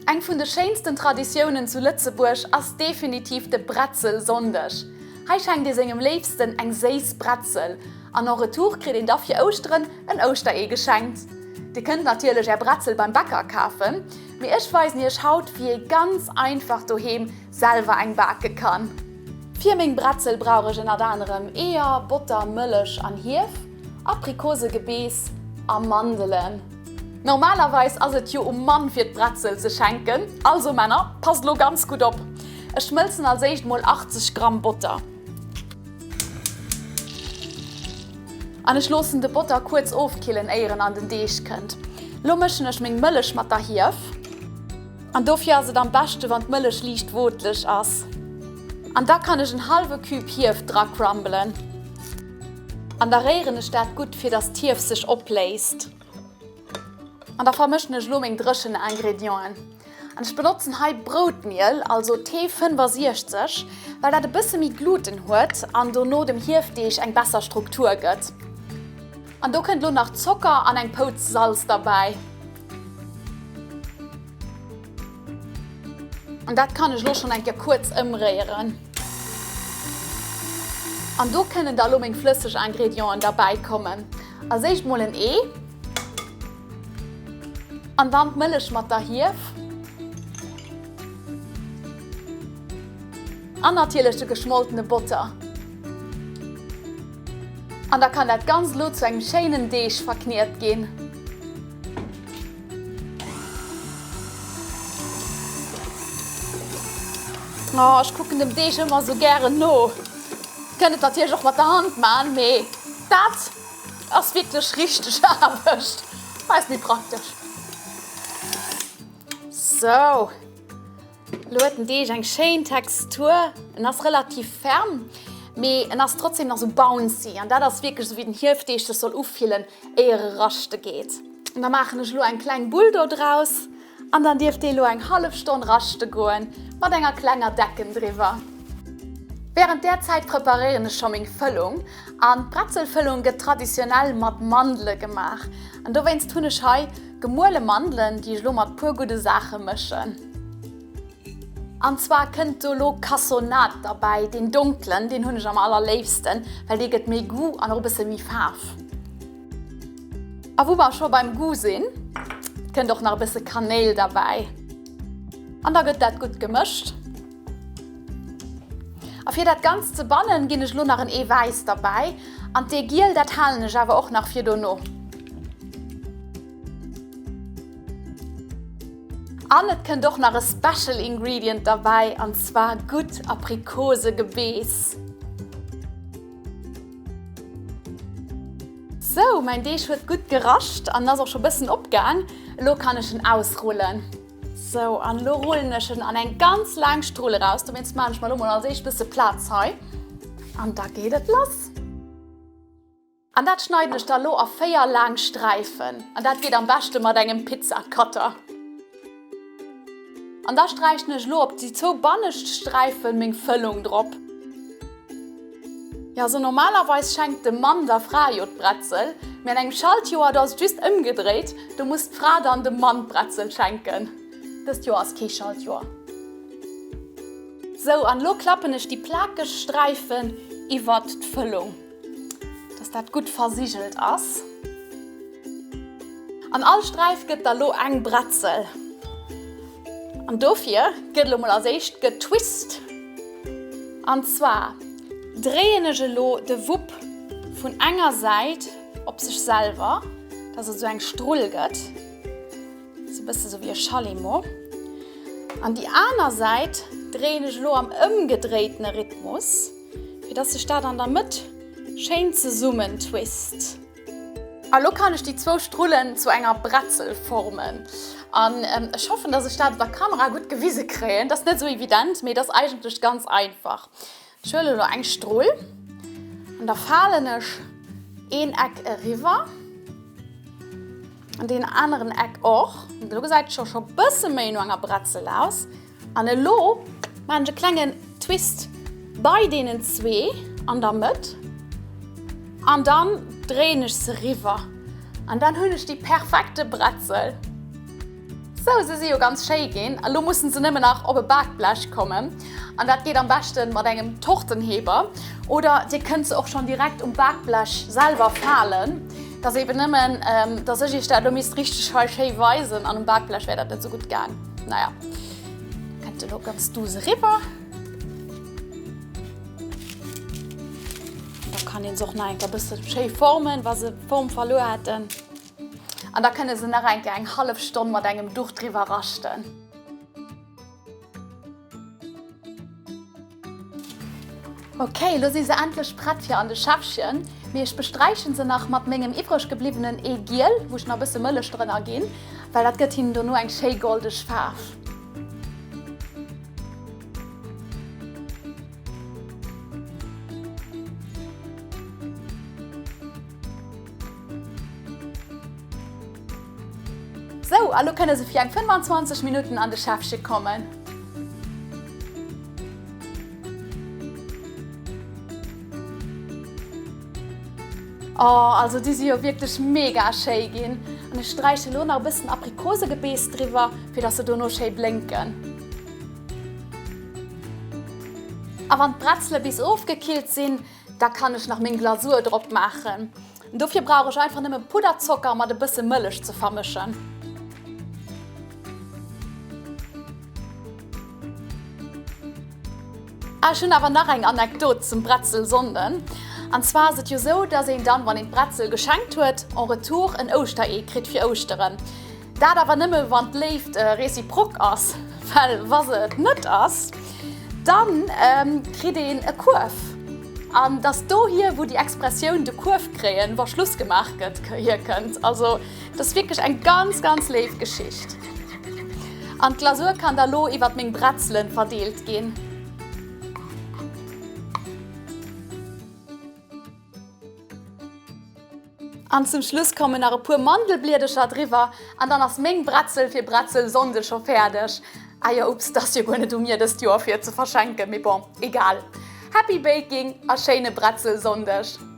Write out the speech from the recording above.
Eng vun de schéinsten Traditiounen zu Lëtzebuerg ass definitiv de Bretzelsonndeg. Hei schenkt ee sengem Léifsten eng séiss Bretzel an en retour kritt een da fir Ouschteren en Ouschteree geschenkt. Dir kënnt natierlech är Bretzel beim Bäcker kafen, mee ech weisen iech haut wéi ee ganz einfach doheem selwer eng bake kann. Fir meng Bretzel brauch ech ënnert anerem Eeër, Botter, Mëllech an Hief, Aprikosegebeess a Mandelen. Normalerweis ass et jo um Mann fir d'Bretzel ze schenken, also Männer, passt lo ganz gutt op! Ech schmëlzen als éischt mol 80 Gramm Botter. An ech loossen de Botter kuerz ofkillen éier en an den Deeg kënnt. Lo mëschen ech meng Mëllech mat der Hief. An dofir ass et am beschte wann d'Mëllech liicht wootleg ass. An da kann ech en hallwe Cube Hief dra crumbelen. An da réieren ech dat gutt fir dass d'Hief sech opléist. An da vermëschen ech elo meng dréchen Ingredienten. An ech benotzen hei Broutmiel, also T65, well dat e bësse méi Gluten huet an dono dem Hiefdeeg eng besser Struktur gëtt. An do kënnt elo nach Zocker an eng Pouz Salz derbäi. An dat kann ech elo schonn eng Kéier kuerz ëmréieren. An do kënnen da elo meng flësseg Ingredienten derbäi kommen. Als éischt mol en Ee. An dann d'Mëllech mat der Hief. An natierlech de geschmoltene Botter. An da kann dat Ganzt elo zu engem schéinen Deeg verkniet ginn. Oh, ech kucken dem Deeg ëmmer sou gären no. Kënnt et natierlech och mat der Hand man, mee dat ass wierklech richteg Aarbecht. Hei ass méi praktesch. Sou. Lo huet den Deeg eng schéin Textur, en ass relativ ferm, mee en ass trotzdem nach sou bouncy an dat ass wierklech sou wéi den Hiefdeeg sech soll ufillen éier e raschte geet. An da maachen ech lo eng kleng Bull do draus an dann dierf dee lo eng hallef Stonn raschte goen mat enger klenger Decken driwwer. Während där Zäit preparéieren ech scho meng Fëllung an d'Bretzelfëllung gëtt traditionell mat Mandele gemaach an dowéinst hunn ech hei Gemuele Mandelen, déi ech elo mat puer gudde Saache mëschen. An zwar kënnt do elo Cassonade derbäi, deen donkelen, deen hunn ech am allerléifsten, well dee gëtt méi Goût an och e bësse méi Faarf. A wou mer scho beim Goût sinn, kënnt och nach e bësse Kanéil derbäi. An da gëtt dat gutt gemëscht. A fir dat Ganzt ze bannen, ginn ech elo nach en Eewäiss derbäi. An d'Eegiel, dat halen ech awer och nach fir dono. An et kënnt och nach e Special Ingredient derbäi, an zwar gutt Aprikosegebeess. Sou, mäin Deeg huet gutt gerascht an ass och scho bëssen opgaang. Elo kann ech en ausrullen. Sou, an elo rullen ech en an eng ganz laang Strull eraus. Dowéinst maachen ech mer elo mol als éischt bësse Plaz hei. An da geet et lass. An dat schneiden ech da lo a 4 laang Sträifen. An dat geet am beschte mat engem Pizzacutter. An da sträichen ech lo op déi zwou bannescht Sträifen meng Fëllung drop. Jo, sou normalerweis schenkt de Mann der Fra jo d'Bretzel, mee an engem Schaltjoer, do ass et just ëmgedréit, do muss d'Fra dann dem Mann d'Bretzel schenken. Dëst Joer ass kee Schaltjoer. Sou, an lo klappen ech déi plakeg Sträifen iwwert d'Fëllung. Dass dat gutt versigelt ass. An all Sträif gëtt da lo eng Bretzel. An dofir gëtt elo mol als éischt getwist. An zwar dréien ech elo de Wupp vun enger Säit op sech selwer, dass et esou eng Strull gëtt, sou e bësse sou wéi e Schallimo. An déi aner Säit dréien ech elo am ëmgedréitene Rhythmus. Fir dass sech dat an der Mëtt schéin zesummen twist. A lo kann ech déi zwou Strullen zu enger Bretzel formen. An ech hoffen, dass ech dat op der Kamera gutt gewise kréien. Dat ass net esou evident, mee et ass eigentlech ganz einfach. Ech huelen elo eng Strull an da falen ech een Eck eriwwer an deen aneren Eck och. An elo gesäit et scho scho bësse méi no enger Bretzel aus. An elo maan ech e klengen Twist bei deenen zwee an der Mëtt an dann dréien ech se riwwer an dann hunn ech déi perfekte Bretzel. Sou, se si jo ganz schéi ginn. Elo mussen se nëmmen nach op e Bakblech kommen. An dat geet am beschten mat engem Tortenheber. Oder dir kënnt se och schonn direkt um Bakblech selwer falen. Et ass eben nëmmen, dass ech iech dat elo misst richteg hei schéi weisen an um Bakblech wär dat net sou gutt gaang. Naja, kënnt elo ganz duuss eriwwer. An da kann een se och nach eng Kéier e bësse schéi formen, wa se d'Form verluer hätten. An da kënne se nach eng Kéier eng hallef Stonn mat engem Duch driwwer raschten. Ok, elo si se endlech prett fir an de Schäffchen. Mee ech besträichen se nach mat mengem iwwreg gebliwwenen Eegiel, wou ech nach e bësse Mëllech drënner ginn, well dat gëtt hinnen dono eng schéi goldeg Faarf. Sou, a lo kënne se fir eng 25 Minutten an de Schäffche kommen. Oh, also déi si jo wierklech mega schéi ginn. An ech sträiche lo nach e bëssen Aprikosegebeess driwwer, fir dass se dono schéi blénken. A wann d'Bretzele bis ofgekillt sinn, Da kann ech nach meng Glasur drop maachen. Dofir brauch ech einfach nëmme Pudderzocker mat e bësse Mëllech ze vermëschen. Ah, ech hunn awer nach eng Anekdot zum Bretzelsonnden. An zwar ass et jo sou, dass een dann, wann een d'Bretzel geschenkt huet, en retour en Ouschteree kritt fir Ouschteren. Dat awer nëmme wann d'Léift réciproque ass, well wa se et net ass, dann kritt een e Kuerf. An dass dohier wou déi Expressioun de Kuerf kréien, wa Schluss gemaach gëtt, hierkënnt. Also dat ass wierklech eng ganz, ganz léif Geschicht. An d'Glasur kann da lo iwwert meng Bretzelen verdeelt ginn. An zum Schluss kommen nach e puer Mandelbliedercher driwwer an dann ass meng Bretzel fir Bretzelsonndeg scho fäerdeg. Ah jo, ups, 't ass jo guer net u mir dëst Joer fir et ze verschenken, mee bon, egal. Happy Baking a schéine Bretzelsonndeg!